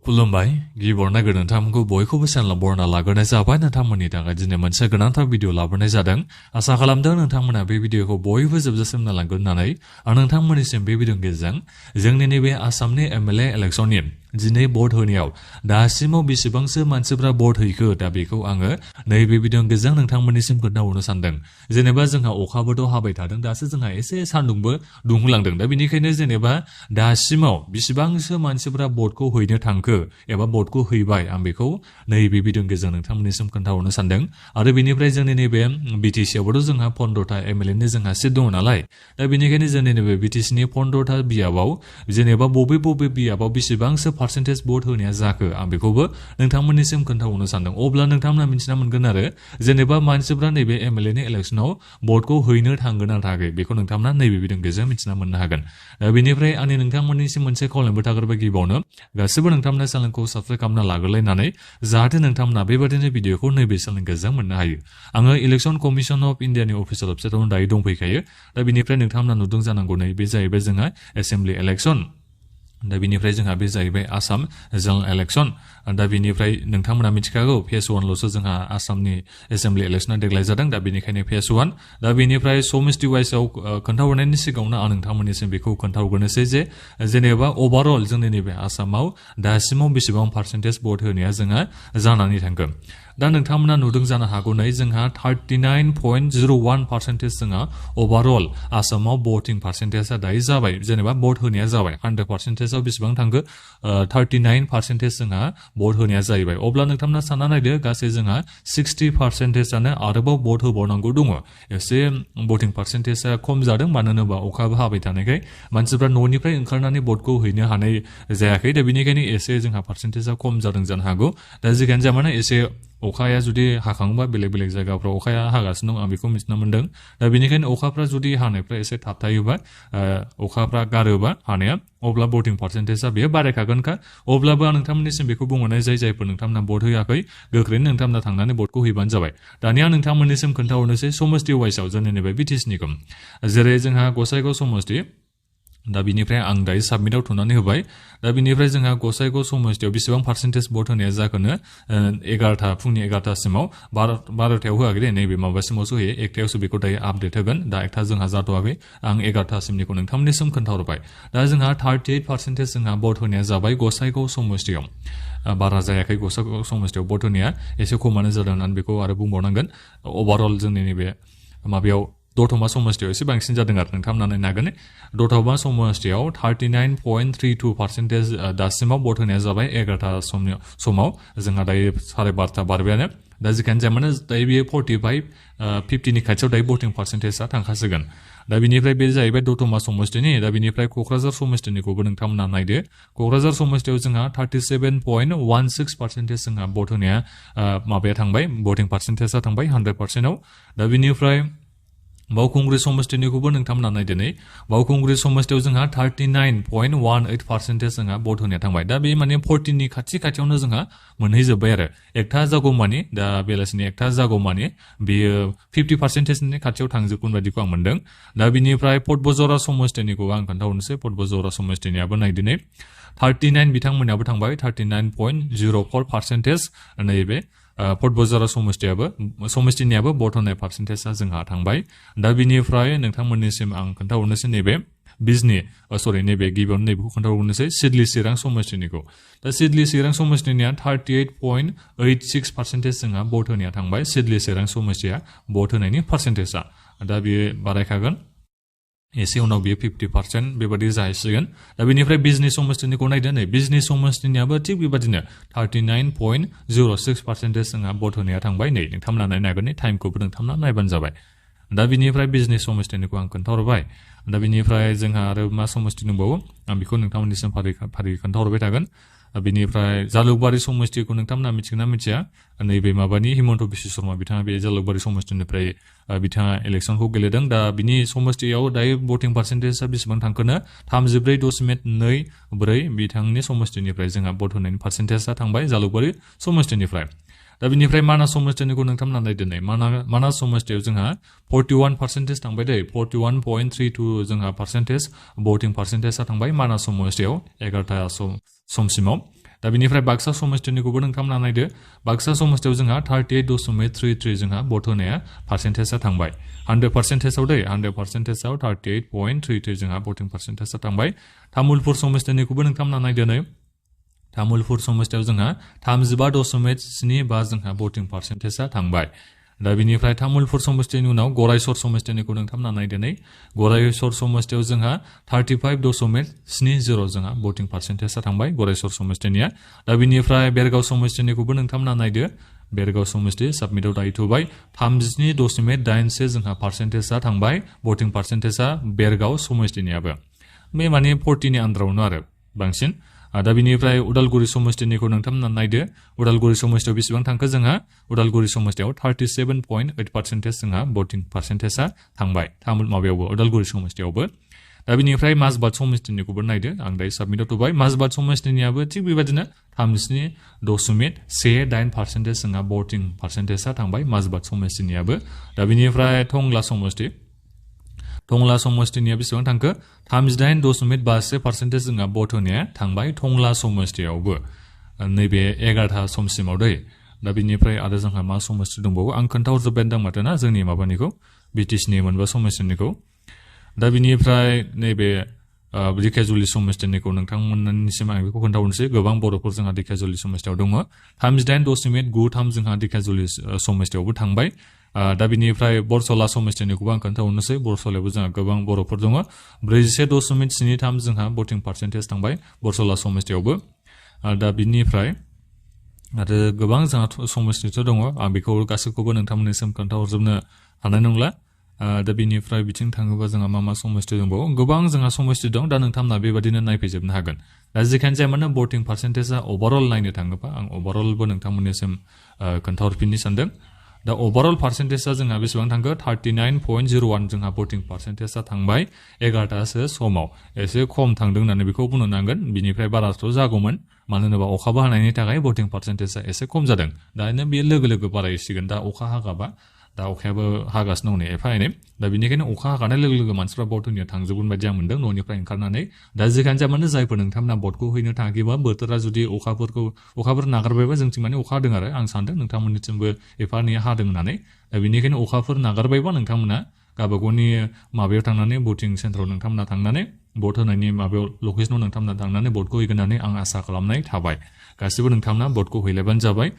खुलुमबाय गिबियावनो नोंथांमोनखौ बयखौबो चेनेलाव बरायना लाग्रोनाय जाबाय नोंथांमोननि थाखाय दिनै मोनसे गोनांथार भिडिअ लाबोनाय जादों आसा खालामदों नोंथांमोना बे भिडिअखौ बयबो जोबजासिम नायलांगोन होननानै आं नोंथांमोननिसिम बे भिडिअनि गेजेरजों जोंनि नैबे आसामनि एमएलए इलेक्सननि दिनै भट होनायाव दासिमाव बेसेबांसो मानसिफ्रा भट हैखो दा बेखौ आङो नैबे भिडिअनि गेजेरजों नोंथांमोननिसिम खोन्थाहरनो सानदों जेनेबा जोंहा अखाबोथ' हाबाय थादों दासो जोंहा एसे सान्दुंबो दुंलांदों दा बेनिखायनो जेनेबा दासिमाव बेसेबांसो मानसिफ्रा भटखौ हैनो थांखो एबा भटखौ हैबाय आं बेखौ नैबे भिडिअनि गेजेरजों नोंथांमोननिसिम खोन्थाहरनो सानदों आरो बेनिफ्राय जोंनि नैबे बिटिसि आवबोथ' जोंहा 15टा एमएलए जोंहा सिट दङ नालाय दा बेनिखायनो जोंनि नैबे बिटिसिनि 15टा बियाबाव जेनेबा बबे बियाबाव बेसेबांसो पार्सेन्टेज भट होनाया जाखो आं बेखौबो नोंथांमोननिसिम खोन्थाहरनो सानदों अब्ला नोंथांमोना मिथिना मोनगोन आरो जेनेबा मानसिफ्रा नैबे एमएलएनि इलेक्सनाव भटखौ हैनो थांगोन ना थाङाखै बेखौ नोंथांमोना नैबे भिडिअनि गेजेरजों मिथिना मोननो हागोन बेनिफ्राय आंनि नोंथांमोननिसिम मोनसे खावलायनोबो थाग्रोबाय गिबियावनो गासिबो नोंथांमोना चेनेलखौ साबस्क्राइब खालामना लाग्रोलायनानै जाहाथे नोंथांमोना बेबादिनो भिडिअखौ नैबे चेनेलनि गेजेरजों मोननो हायो आङो इलेक्सन कमिसन अफ इन्डियानि अफिसियेल वेबसाइटआवनो दायो दंफैखायो दा बेनिफ्राय नोंथांमोना नुदों जानांगौ नै बे जाहैबाय जोंहा एसेम्बलि इलेक्सन दा बेनिफ्राय जोंहा बे जाहैबाय आसाम जेनेरेल इलेक्सन दा बेनिफ्राय नोंथांमोना मिथिखागौ फेज 1 ल'सो जोंहा आसामनि एसेम्बलि इलेक्सना देग्लाय जादों दा बेनिखायनो फेज 1 दा बेनिफ्राय समष्टि वाइसआव खोन्थाहरनायनि सिगाङावनो आं नोंथांमोननिसिम बेखौ खोन्थाहरग्रोनोसै जे जेनेबा ओभारअल जोंनि नैबे आसामाव दासिमाव बेसेबां पार्सेन्टेज भट होनाया जोंहा जानानै थांगोन दा नोंथांमोना नुदों जानो हागौ नै जोंहा 39.01% जोंहा ओभारअल आसामाव भटिं पार्सेन्टेजआ दायो जाबाय जेनेबा भट होनाया जाबाय 100%आव बेसेबां थांखो 39% जोंहा भट होनाया जाहैबाय अब्ला नोंथांमोना सानना नायदो गासै जोंहा 60%आनो आरोबाव भट होबावनांगौ दङ एसे भटिं पार्सेन्टेजआ खम जादों मानो होनोबा अखाबो हाबाय थानायखाय मानसिफ्रा न'निफ्राय ओंखारनानै भटखौ हैनो हानाय जायाखै दा बेनिखायनो एसे जोंहा पार्सेन्टेजआ खम जादों जानो हागौ दा जिखियानो जाया मानो एसे अखाया जुदि हाखांबा बेलेग जायगाफ्राव अखाया हागासिनो दं आं बेखौ मिथिना मोन्दों दा बेनिखायनो अखाफ्रा जुदि हानायफ्रा एसे थाबथायोबा अखाफ्रा गारोबा हानाया अब्ला भटिं पार्सेन्टेजआ बेयो बारायखागोनखा अब्लाबो आं नोंथांमोननिसिम बेखौ बुंहरनाय जायफोर नोंथांमोना भट होयाखै गोख्रैनो नोंथांमोना थांनानै भटखौ हैबानो जाबाय दानिया नोंथांमोननिसिम खोन्थाहरनोसै समष्टि वाइसआव जोंनि नैबे बिटिसिनिखौ जेरै जोंहा गसाइगाव समष्टि दा बिनिफ्राय आं दायो साबमिटआव थुनानै होबाय दा बिनिफ्राय जोंहा गसाइगाव समष्टियाव बेसेबां पार्सेन्टेज भट होनाया जाखोनो 11टा फुंनि 11टासिमाव 12टायाव होआखै दे नैबे माबासिमावसो होयो 1टायावसो बेखौ दायो आपडेट होगोन दा 1टा जोंहा जाथ'वाखै आं 11टासिमनिखौ नोंथांमोननिसिम खोन्थाहरबाय दा जोंहा 38% जोंहा भट होनाया जाबाय गसाइगाव समष्टियाव बारा जायाखै गसाइगाव समष्टियाव भट होनाया एसे खमानो जादों होननानै बेखौ आरो बुंबावनांगोन ओभारअल जोंनि नैबे माबायाव दतमा समष्टियाव एसे बांसिन जादों आरो नोंथांमोना नायनो हागोन दतमा समष्टियाव 39.32% दासिमाव भट होनाया जाबाय 11टा समाव जोंहा दायो 12:30 बारबायानो दा जिखियानो जाया मानो दायो बेयो 45-50नि खाथियाव दायो भटिं पार्सेन्टेजआ थांखासिगोन दा बिनिफ्राय बे जाहैबाय दतमा समष्टिनि दा बिनिफ्राय क'क्राझार समष्टिनिखौबो नोंथांमोना नायदो क'क्राझार समष्टियाव जोंहा 37.16% जोंहा भट होनाया माबाया थांबाय भटिं पार्सेन्टेजआ थांबाय 100%आव दा बिनिफ्राय बावखुंग्रि समष्टिनिखौबो नोंथांमोना नायदो नै बावखुंग्रि समष्टियाव जोंहा 39.18% जोंहा भट होनाया थांबाय दा बे माने 40नि खाथियावनो जोंहा मोनहैजोब्बाय आरो 1टा जागौमानि दा बेलासिनि 1टा जागौमानि बेयो 50%नि खाथियाव थांजोबगोन बायदिखौ आं मोन्दों दा बिनिफ्राय पटबजरा समष्टिनिखौ आं खोन्थाहरनोसै पटबजरा समष्टिनियाबो नायदो नै 39 बिथांमोनयाबो थांबाय 39.04% नैबे पटबजरा समष्टिनियाबो भट होनाय पार्सेन्टेजआ जोंहा थांबाय दा बिनिफ्राय नोंथांमोननिसिम आं खोन्थाहरनोसै नैबे नैबे गिबियावनो नैबेखौ खोन्थाहरनोसै सिडली चिरां समष्टिनिखौ दा सिडली चिरां समष्टिनिया 38.86% जोंहा भट होनाया थांबाय सिडली चिरां समष्टिया भट होनायनि पार्सेन्टेजआ दा बेयो बारायखागोन एसे उनाव बियो 50% बेबादि जाहैसिगोन दा बेनिफ्राय बिजनि समष्टिनिखौ नायदो नै बिजनि समष्टिनियाबो थिग बेबादिनो 39.06% जोंहा भट होनाया थांबाय नै नोंथांमोना नायनो हागोन टाइमखौबो नोंथांमोना नायबानो जाबाय दा बिनिफ्राय बिजनि समष्टिनिखौ आं खोन्थाहरबाय दा बिनिफ्राय जोंहा आरो मा समष्टि दंबावो आं बेखौ नोंथांमोननिसिम फारि खोन्थाहरबाय थागोन बिनिफ्राय जालुकबारि समष्टिखौ नोंथांमोना मिथिगोन ना मिथिया नैबे माबानि हिमन्त बिश्व शर्मा बिथाङा बे जालुकबारि समष्टिनिफ्राय बिथाङा इलेक्सनखौ गेलेदों दा बिनि समष्टियाव दायो भटिं पार्सेन्टेजआ बेसेबां थांखोनो 34.24 बिथांनि समष्टिनिफ्राय जोंहा भट होनायनि पार्सेन्टेजआ थांबाय जालुकबारि समष्टिनिफ्राय दा बिनिफ्राय मानास समष्टिनिखौ नोंथांमोना नायदो नै मानास समष्टियाव जोंहा 41% थांबाय दै 41.32 जोंहा पार्सेन्टेज भटिं पार्सेन्टेजआ थांबाय मानास समष्टियाव 11टा समसिमाव दा बिनिफ्राय बाक्सा समस्तिनिखौबो नोंथांमोना नायदो बाक्सा समस्तियाव जोंहा 38.33 जोंहा भट होनाया पार्सेन्टेजआ थांबाय 100%आव दै 100%आव 38.33 जोंहा भटिं पार्सेन्टेजआ थांबाय तामुलपुर समस्तिनिखौबो नोंथांमोना नायदो नै तामुलपुर समस्तियाव जोंहा 35.75 जोंहा भटिं पार्सेन्टेजआ थांबाय दा बिनिफ्राय तामुलपुर समस्तिनि उनाव गरायसर समस्तिनिखौ नोंथांमोना नायदो नै गरायसर समस्तियाव जोंहा 35.70 जोंहा भटिं पार्सेन्टेजआ थांबाय गरायसर समस्तिनिया दा बिनिफ्राय बेरगाव समस्तिनिखौबो नोंथांमोना नायदो बेरगाव समस्ति साबमिटआव दायथ'बाय 37.81 जोंहा पार्सेन्टेजआ थांबाय भटिं पार्सेन्टेजआ बेरगाव समस्तिनियाबो बे माने 40 नि आन्दारावनो आरो बांसिन दा बिनिफ्राय उदालगुरि समस्तिनिखौ नोंथांमोना नायदो उदालगुरि समस्तियाव बेसेबां थांखो जोंहा उदालगुरि समस्तियाव 37.8% जोंहा भटिं पार्सेन्टेजआ थांबाय माबायावबो उदालगुरि समस्तियावबो दा बिनिफ्राय माजबाद समस्तिनिखौबो नायदो आं दायो साबमिटआव थुबाय माजबाद समस्तिनियाबो थिग बेबायदिनो 37.18% जोंहा भटिं पार्सेन्टेजआ थांबाय माजबाद समस्तिनियाबो दा बिनिफ्राय टंला समस्तिनिया बेसेबां थांखो 38.52% जोंहा भट होनाया थांबाय टंला समस्तियावबो नैबे 11 समसिमाव दै दा बिनिफ्राय आरो जोंहा मा समस्ति दंबावो आं खोन्थाहरजोब्बाय दां माथो ना जोंनि माबानिखौ बिटिसिनि मोनबा समस्तिनिखौ दा बिनिफ्राय नैबे दिकेजुलि समस्तिनिखौ नोंथांमोननिसिम आं बेखौ खोन्थाहरनोसै गोबां बर'फोर जोंहा दिकेजुलि समस्तियाव दङ 38.93 जोंहा दिकेजुलि समस्तियावबो थांबाय दा बिनिफ्राय बरसला समस्तिनिखौबो आं खोन्थाहरनोसै बरसलायावबो जोंहा गोबां बर'फोर दङ 41.73 जोंहा भटिं पार्सेन्टेज थांबाय बरसला समस्तियावबो दा बिनिफ्राय आरो गोबां जोंहा समस्तिथ' दङ आं बेखौ गासैखौबो नोंथांमोननिसिम खोन्थाहरजोबनो हानाय नंला दा बिनिफ्राय बिथिं थाङोबा जोंहा मा समस्ति दंबावो गोबां जोंहा समस्ति दं दा नोंथांमोना बेबादिनो नायफैजोबनो हागोन दा जेखियानो जाया मानो भटिं पार्सेन्टेजआ ओभारअल नायनो थाङोबा आं ओभारअलबो नोंथांमोननिसिम खोन्थाहरफिननो सानदों दा ओभारअल पार्सेन्टेजआ जोंहा बेसेबां थांखो 39.01 जोंहा भटिं पार्सेन्टेजआ थांबाय 11तासो समाव एसे खम थांदों होननानै बेखौ बुंनो नांगोन बिनिफ्राय बाराथ' जागौमोन मानो होनोबा अखाबो हानायनि थाखाय भटिं पार्सेन्टेजआ एसे खम जादों दानो बेयो लोगो लोगो बारायसिगोन दा अखा हागाबा दा अखायाबो हागासिनो दं एफा एनै दा बेनिखायनो अखा हागानाय लोगो लोगो मानसिफ्रा भट होनो थांजोबगोन बायदि आं मोनदों न'निफ्राय ओंखारनानै दा जेखियानो जाया मानो जायफोर नोंथांमोना भटखौ हैनो थाङाखैबा बोथोरा जुदि अखाफोर नागारबायबा जोंथिं माने अखा हादों आरो आं सानदों नोंथांमोननिथिंबो एफा एनै हादों होननानै दा बेनिखायनो अखाफोर नागारबायबा नोंथांमोना गावबागावनि माबायाव थांनानै भटिं सेन्टाराव नोंथांमोना थांनानै भट होनायनि माबायाव लकेसनाव नोंथांमोना थांनानै भटखौ हैगोन होननानै आं आसा खालामनाय थाबाय गासिबो नोंथांमोना भटखौ हैलायबानो जाबाय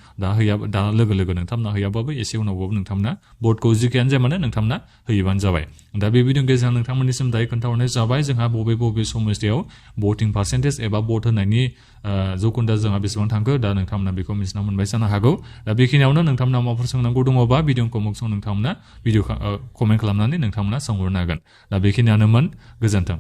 दा लोगो लोगो नोंथांमोना हैयाबाबो एसे उनावबाबो नोंथांमोना भटखौ जिखियानो जाया मानो नोंथांमोना हैबानो जाबाय दा बे भिडिअनि गेजेरजों नोंथांमोननिसिम दायो खोन्थाहरनाय जाबाय जोंहा बबे समस्तियाव भटिं पार्सेन्टेज एबा भट होनायनि जौखोन्दोआ जोंहा बेसेबां थांखो दा नोंथांमोना बेखौ मिथिना मोनबाय जानो हागौ दा बेखिनियावनो नोंथांमोना माबाफोर सोंनांगौ दङबा भिडिअखौ मुक्सआव नोंथांमोना भिडिअ कमेन्ट खालामनानै नोंथांमोना सोंहरनो हागोन दा बेखिनियानोमोन गोजोन्थों